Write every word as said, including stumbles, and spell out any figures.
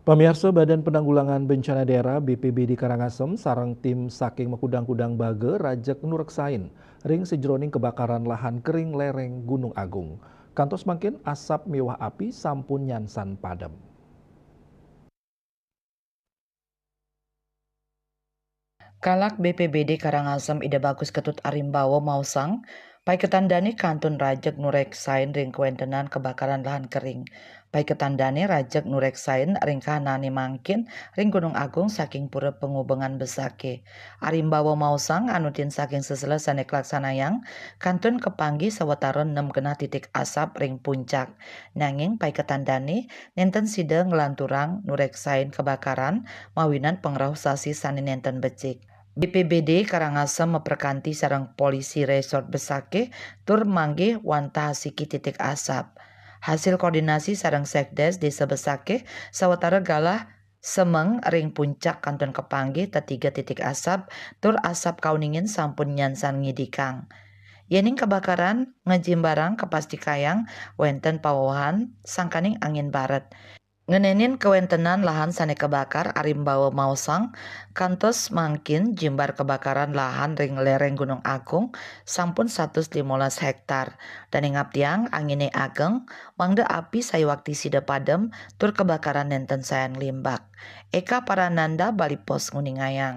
Pamiarsa, Badan Penanggulangan Bencana Daerah, B P B D, Karangasem sareng tim saking makudang-kudang bage rajeg nureksain ring sajeroning kebakaran lahan kering lereng Gunung Agung. Kantos mangkin asap miwah api sampun nyansan padem. Kalak B P B D Karangasem Ida Bagus Ketut Arimbawa maosang, paiketan dane kantun rajeg nureksain ring kawentenan kebakaran lahan kering. Paiketan dane rajeg nureksain ring kahanane mangkin ring Gunung Agung saking Pura Pangubengan Besake. Arimbawa maosang anutin saking sesela sane kalaksanayang kantun kapanggih sawatara nem genah titik asap ring puncak. Nanging paiketan dane nenten sida nglanturang nureksain kebakaran mawinan pangrauh sasi sane nenten becik. B P B D Karangasem maprekanti sareng Polisi Resort Besake tur manggih wantah asiki titik asap. Hasil koordinasi sareng Sekdes Desa Besake, sawatara galah semeng ring puncak kantun kapanggih tetiga titik asap, tur asap kauningin sampun nyansan ngidikang. Yening kebakaran ngejimbarang, kapastikayang wenten pawohan sangkaning angin baret. Ngenenin kawentenan lahan sane kabakar, Arimbawa maosang, kantos mangkin jimbar kebakaran lahan ring lereng Gunung Agung sampun satus limolas hektar. Dane ngaptiang angine ageng, mangda api sayuakti sida padem tur kebakaran nenten sayan nglimbak. Eka Parananda, Bali Post, nguningayang.